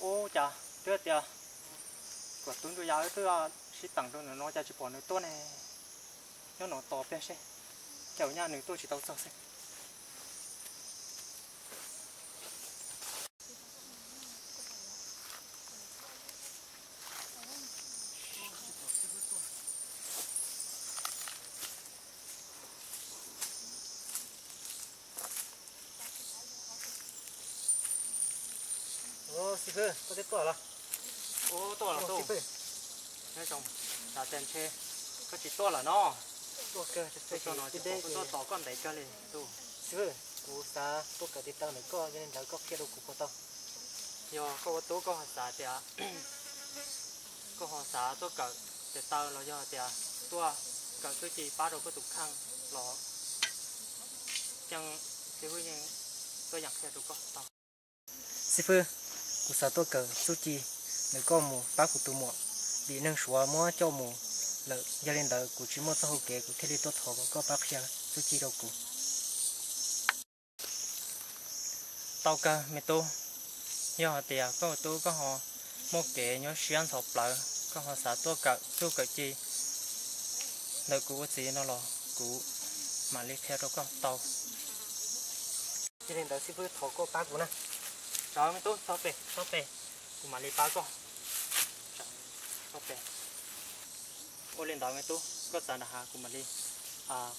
Ua cas twb tias kom tub ntsuas yas wb twb sib teem rau nws no cas tsis pom nws tuaj ne? Nyob no tos pliag seb, cas ua nyaj nws tuaj tsis tau txog xwb. Xib fwb, koj twb tuaj los? Ua tuaj los xib fwb. Nyob zoo, xav tias ntshe koj tsis tuaj lawm no. Tuaj kawg, tuaj tos koj ntev kawg li. Xib fwb, kuv xav tuaj kawm tiv taw ntawm koj, yog li ntawd koj qhia rau kuv puas tau? Yog koj ua tub koj ho xav tias koj ho xav tuaj kawm tiv taw los yog tias tuaj kawm txuj ci pab rau koj tus kheej los yeej, xib fwb yeej tuaj yeem qhia rau koj tau. Xib fwb, kuv xav tuaj kawm txuj ci ntawm koj mus pab kuv tus muam, vim neeg suav muab coj mus lawm, yog li ntawd kuv tsis muaj txoj hau kev, kuv thiaj li tuaj thov kom koj pab qhia txuj ci rau kuv. Tau kawg me tub, yog hais tias koj ua tub koj ho muaj kev nyuaj siab ntxhov plawv, koj ho xav tuaj kawm txuj kawm ci ntawm kuv ua txiv no los kuv mam li qhia rau koj tau. Yog li ntawd xib fwb thov koj pab kuv na. Tso me tub, txhob pes, txhob pes, kuv mam li pab koj. Txhob pes. Ua li ntawd me tub, koj xav nram hav kuv mam li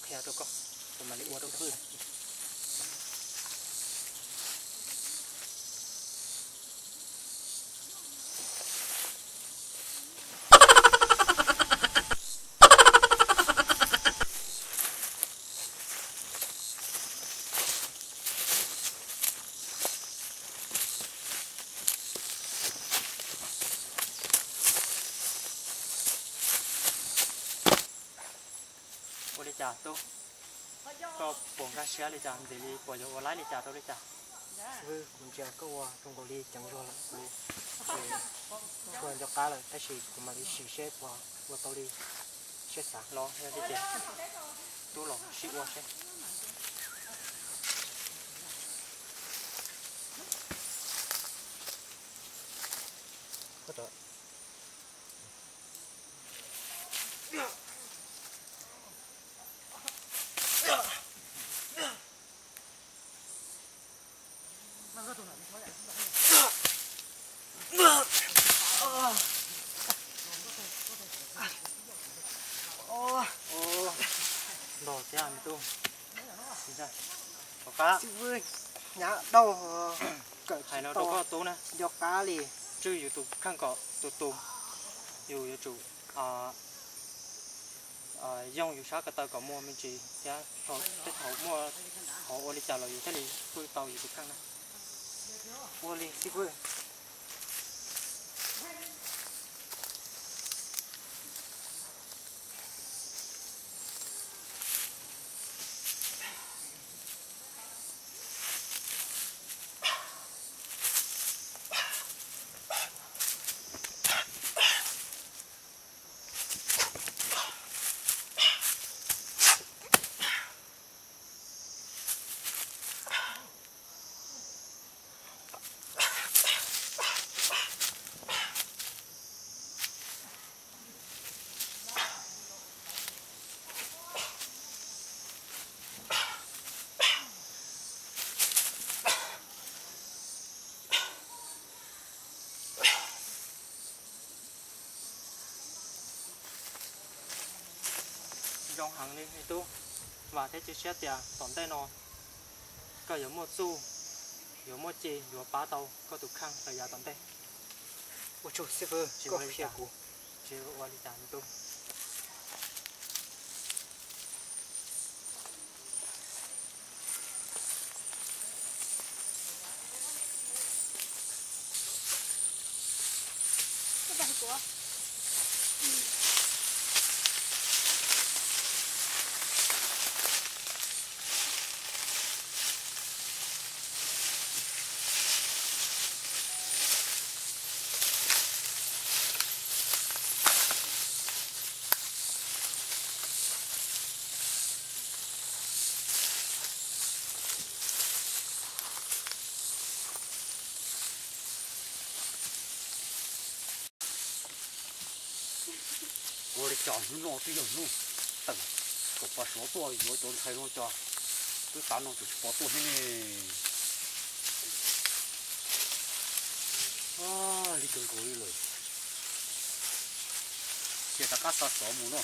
qhia rau koj, kuv mam li ua rau koj. cas tub? Koj puas nkag siab li cas, ntxim li puas yuav ua laib li cas rau li cas? Xib fwb, kuv ntsia koj ua zoo nkaus li ceev zog lawm, kuv tsis tshua nco qab lawm, tab sis kuv mam li sim seb puas ua tau li siab xav. Los yog li ces tub los sib ua seb. Ntog thiab me tub. Tom qab, xib fwb, hnyav dhau, kawm hais no rau koj tub na, nco qab li. Tswj yus tus kheej kom tus tus, yus yuav tsum yoog yus sab ko taw kom muaj me ntsis thiab, tej thaum muaj qhov ua li cas los yus thiaj li pw tau yus tus kheej na. Ua li xib fwb. Zoo heev li me tub, vam thiab cia siab tias tom ntej no koj yuav muaj txuj, yuav muaj ci, yuav pab tau koj tus kheej rau yav tom ntej. Ua tsaug xib fwb, koj qhia kuv. Tsis ua li cas me tub. Ua li cas hnub no twb yog hnub teem kaum pas suav tuaj yuav cov ntxhais no cas twb tav no tseem tsis pom tuaj thiab ne. Li kawg nkaus li lawm. Cia rov qab xa xov mus no.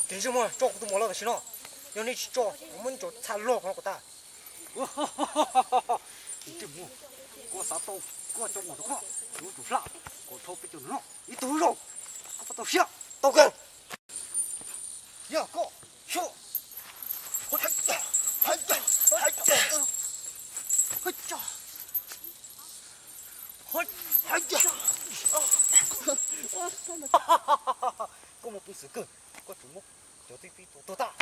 Tus ntsej muag, tso kuv tus muam los tam sim no. Yog nej tsis tso, kuv muab nej cov txha log ko no kom tag. Ntsej muag, koj xav tau koj cov muam rau koj, yuav tsum hla kom dhau peb cov no ib tug zaus, koj puas tau siab? Tau kawg. Yog koj, xyuas. Koj muaj peev xwm kawg, koj tsum muab cov tib tib tua tuag tag.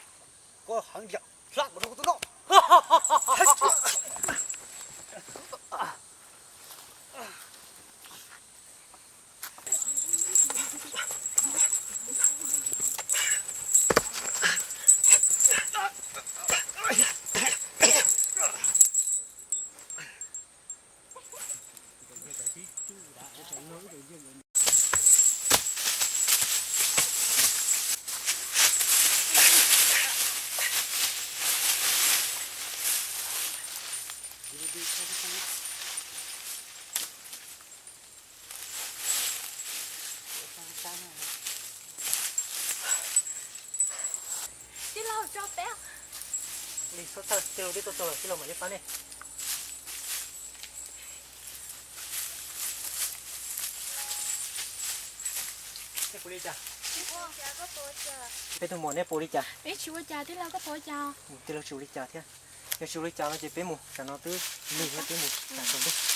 Koj heev tiag, hla kom dhau tus no. Tij laug, tso peb. Li, txhob txhawj, tij laug twb tuaj txog lawm, tij laug mam li pab nej. Nej puas li cas? Peb tug muam, nej puas li cas? Peb tsis ua cas, tij laug koj puas ua cas? Tij laug tsis ua li cas thiab. Yog tsis ua li cas no ces peb mus, tsam no twb lig, peb mus tsam tsaus ntuj.